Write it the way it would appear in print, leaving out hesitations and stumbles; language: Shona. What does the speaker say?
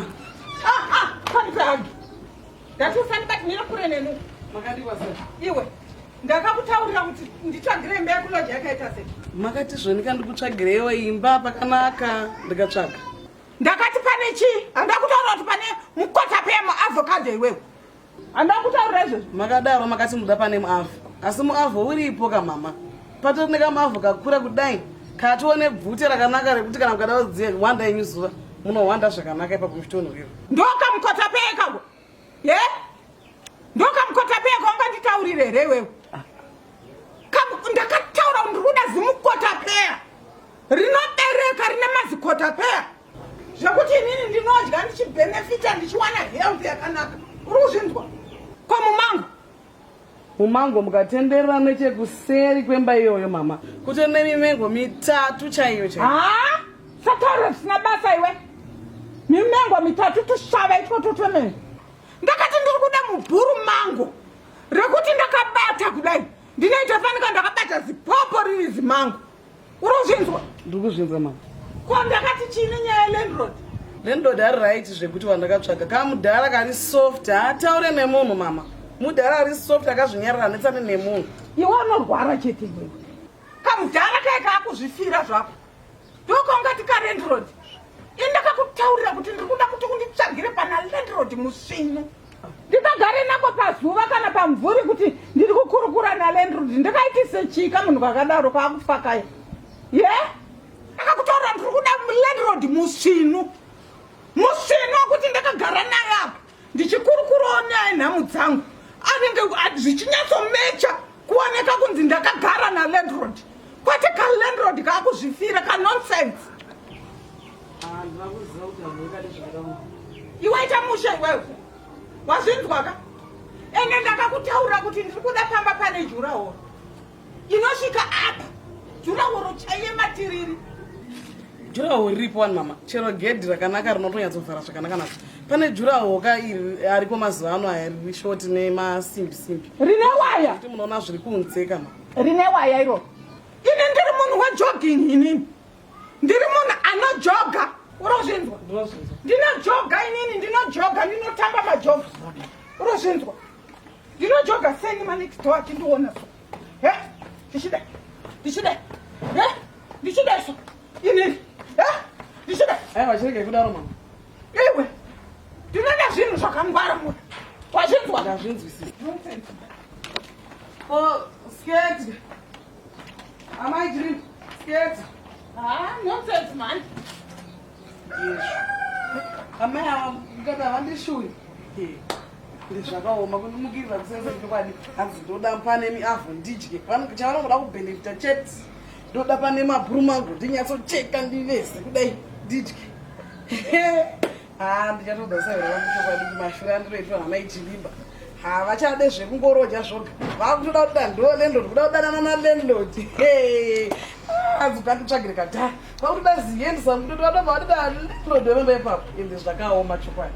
Ah. Ah, ah, panipe hagi. Ndati usandibati mira kure nenu. Makadiwa sei? Iwe. Ndakakutaurira kuti nditsvagire imba yekuloja yakaita sei? Makati zvoni kandikutsvagirewo imba pakanaka ndikatsvaga. Ndakati pane chii? Handakutaurira kuti pane mukota peya muavocado iwewe. Handakutaurira izvozvo. Makadaro makati muda pane muavho. Asi muavho uripo ka mama. Patori nekamuavho kakura kudai. Katione bvute rakanaka rekuti kana mukada kuwanda yenyu zuva munohwanda zvakanaka ipapo muchitonhorera. Ndokamukota peya kako. Ye? Ndokamukota peya kaunganditaurire here iwewe? Ah. Ndakataura kuti ndiri kuda zimukota peya. Rinobereka rine mazikota peya. Zvekuti inini ndinodya ndichibhenefita ndichiwana health yakanaka. Uri kuzvinzwa? Ko mumango? Mumango mukatenderera nechekuseri kwemba iyoyo mama kutori nemimengo mitatu chaiyo chaiyo. Haa? Sataura zvisina basa iwe. Mimengo mitatu tushava itwoto twemene. Ndakati ndiri kuda mubhuru mango rekuti ndakabata kudai ndinoita fanika ndakabata zipopo riri zimango. Uri kuzvinzwa? Ndiri kuzvinzwa mama. Ko ndakati chii nenyaya yelandlord? Landlord ari right zvekuti wandakatsvaga kamudhara kari soft haataure nemunhu mama. Mudhara ari soft akazvinyarara netsane nemunhu. Iwe unorwara chete iwewe. Kamudhara kaye kaakuzvifira zvako. Ndokaungati kalandlord. Ini ndakakutaurira kuti ndiri kuda kuti unditsvagire pana landlord musvinu. Ndikagare nako pazuva kana pamvuri kuti ndiri kukurukura nalandlord ndikaitise chii kamunhu kakadaro kaakufa kaya. Ye? Ndakakutaurira ndiri kuda landlord musvinu. Musvinu wekuti ndakagara naye apa ndichikurukurawo naye nhamu dzangu. Anenge zvichinyatsomecha kuoneka kunzi ndakagara nalandlord. Kwete kalandlord kaakuzvifira kanonsense. Iwe ita mushe iwewe. Wazvinzwa ka? Ende ndakakutaurira kuti ndiri kuda pamba pane jurahoro. Inosvika apa. Jurahoro chaiye matiriri. Jurahoro riripo wani mama. Chero gedhi rakanaka rinotonyatsovhara zvakanaka naka. Pane jurahoro ka iri ariko mazuva ano aya riri short nemasimbi simbi. Rine waya. Kuti munoona zviri kunze kama. Rine waya iro. Ini ndiri munhu wejogging inini. Ndiri munhu anojoga. Urozvinzwa? Ndinojoga inini, ndinojoga, ndinotamba majoga. Urozvinzwa? Ndinojoga seni manext door achindiona so. He? Ndichida. Ndichida. He? Ndichida so. Inini. He? Ndichida. Aiwa chirege kudaro mama. Iwe. Ndinoda zvinhu zvakangwara munhu. Wazvinzwa? Ndazvinzwisisa. Oh, skirt. Amai Dream, skirt. Ah, nonsense man. Yes. Amai ava mukati havandishuwi. Zvakaoma kundimukirira kusenza chokwadi. Hanzi ndoda pane miavho ndidye. Chavanongoda kubenefita chete. Ndoda pane mabhuru mangu ndinyatsocheka ndivese kudai ndidye. Haa ndichatoudza sahwira vangu chokwadi kuti mashura andinoitwa namai Chilimba havachade zvekungoroja zvoga vakutoda kuda ndo landlord kuda kudanana nalandlord hanzi panditsvagire kadhara vakutoda ziendisa kutoti vadobva vatoda landlord vemba ipapo ende zvakaoma chokwadi.